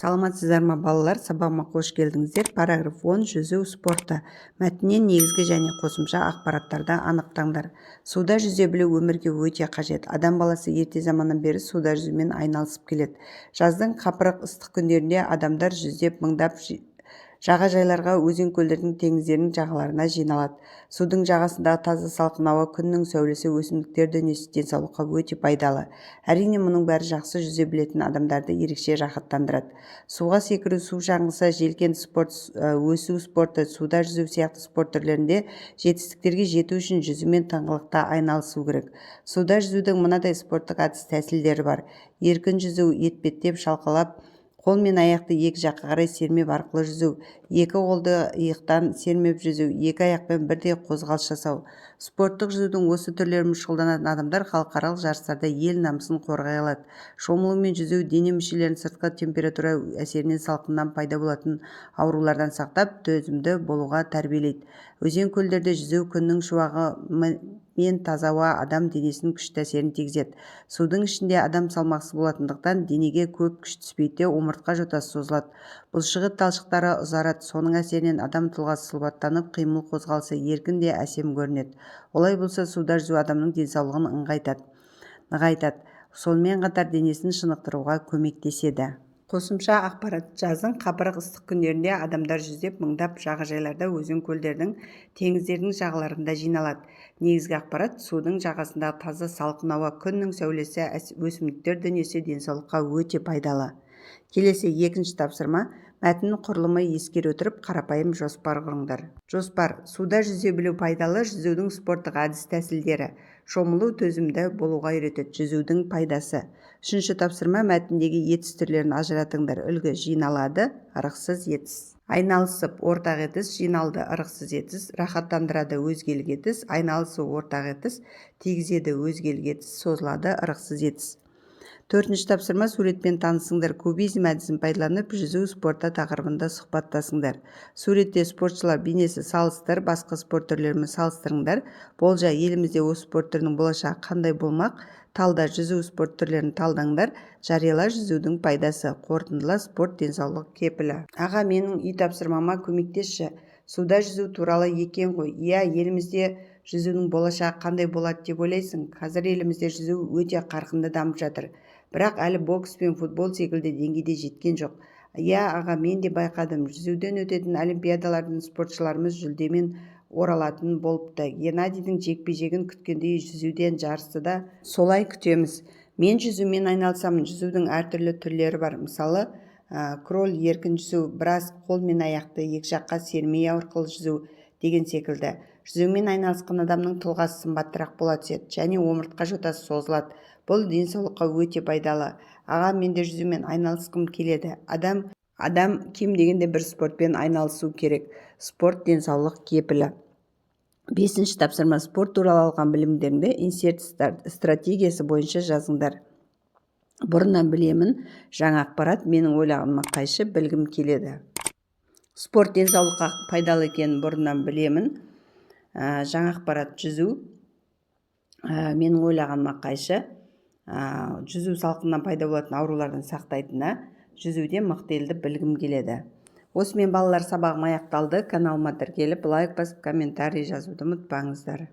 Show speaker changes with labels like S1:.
S1: Саламатсыздар ма, балалар! Сабағыма қош келдіңіздер. Параграф 10. Жүзу спорты. Мәтіннен негізгі және қосымша ақпараттарды анықтаңдар. Суда жүзе білу өмірге өте қажет. Адам баласы ерте заманнан бері суда жүзумен айналысып келеді. Жаздың қапырық ыстық күндерінде адамдар жүздеп, мыңдап жағажайларға, өзен-көлдердің, теңіздердің жағаларына жиналады. Судың жағасындағы таза салқын ауа, күннің сәулесі, өсімдіктер дүниесі денсаулыққа өте пайдалы. Әрине, мұның бәрі жақсы жүзе білетін адамдарды ерекше рахаттандырады. Суға секіру, су шаңғысы, желкенді спорт, өсу спорты, суда жүзу сияқты спорт түрлерінде жетістіктерге жету үшін жүзумен тыңғылықты айналысу керек. Суда жүзудің мынадай спорттық әдіс-тәсілдері бар: еркін жүзу, етпеттеп, шалқалап, қол мен аяқты екі жаққа қарай сермеп арқылы жүзу, екі қолды иықтан сермеп жүзу, екі аяқпен бірдей қозғалыс жасау. Спорттық жүзудің осы түрлерімен шұғылданатын адамдар халықаралық жарыстарда ел намысын қорғай алады. Шомылу мен жүзу дене мүшелерін сыртқы температура әсерінен, салқыннан пайда болатын аурулардан сақтап, төзімді болуға тәрбиелейді. Өзен-көлдерде жүзу, күннің шуағы мен таза ауа адам денесіне күшті әсерін тигізеді. Судың ішінде адам салмақсыз болатындықтан, денеге көп күш түспейді де, омыртқа жотасы созылады, бұлшықет талшықтары ұзарады. Соның әсерінен адам тұлғасы сымбаттанып, қимыл-қозғалысы еркін де әсем көрінеді. Олай болса, суда жүзу адамның денсаулығын нығайтады, сонымен қатар денесін шынықтыруға көмектеседі. Қосымша ақпарат. Жаздың қапырық ыстық күндерінде адамдар жүздеп, мыңдап жағажайларда, өзен-көлдердің, теңіздердің жағаларында жиналады. Негізгі ақпарат: судың жағасындағы таза салқын ауа, күннің сәулесі, өсімдіктер дүниесі денсаулыққа өте пайдалы. Келесі екінші тапсырма. Мәтін құрылымы ескере отырып, қарапайым жоспар құрыңдар. Жоспар: суда жүзе білу пайдалы, жүзудің спорттық әдіс-тәсілдері, шомылу төзімді болуға үйретеді, жүзудің пайдасы. Үшінші тапсырма. Мәтіндегі етіс түрлерін ажыратыңдар. Үлгі: жиналады, ырықсыз етіс; айналысып, ортақ етіс; жиналды, ырықсыз етіс; рахаттандырады, өзгелік етіс; айналысу, ортақ етіс; тигізеді, өзгелік етіс; созылады, ырықсыз етіс. Төртінші тапсырма. Суретпен танысыңдар. Кубизм әдісін пайдаланып, жүзу спорты тақырыбында сұхбаттасыңдар. Суретте спортшылар бейнесі. Салыстыр, басқа спорт түрлерімен салыстырыңдар. Болжа, елімізде осы спорт түрінің болашағы қандай болмақ? Талда, жүзу спорт түрлерін талдаңдар. Жарияла, жүзудің пайдасы. Қорытындыла, спорт – денсаулық кепілі. Аға, менің үй тапсырмама көмектесші, суда жүзу туралы екен ғой. Иә, елімізде жүзудің болашағы қандай болады деп ойлайсың? Қазір елімізде жүзу өте қарқынды дамып жатыр, бірақ әлі бокс пен футбол секілді деңгейде жеткен жоқ. Иә, аға, мен де байқадым, жүзуден өтетін олимпиадалардан спортшыларымыз жүлдемен оралатын болыпты. Геннадийдің жекпе-жегін күткендей, жүзуден жарысты да солай күтеміз. Мен жүзумен айналысамын. Жүзудің әртүрлі түрлері бар, мысалы, кроль, еркін жүзу, брас, қол мен аяқты екі жаққа сермей арқылы жүзу деген секілді. Жүзумен айналысқан адамның тұлғасы сымбаттырақ бола түседі және омыртқа жотасы созылады. Бұл денсаулыққа өте пайдалы. Аға, мен де жүзумен айналысқым келеді. Адам кем дегенде бір спортпен айналысу керек. Спорт – денсаулық кепілі. Бесінші тапсырма. Спорт туралы алған білімдеріңді инсерт стратегиясы бойынша жазыңдар. Бұрыннан білемін, жаңа ақпарат, менің ойлағаныма қайшы, білгім келеді. Спорт денсаулыққа пайдалы екенін бұрыннан білемін. Жаңа ақпарат: жүзу, менің ойлағаныма қайшы, жүзу салқыннан пайда болатын аурулардан сақтайтынына, жүзуде мықты елді білгім келеді. Осымен, балалар, сабағым аяқталды. Каналыма тіркеліп, лайк басып, комментарий жазуды ұмытпаңыздар.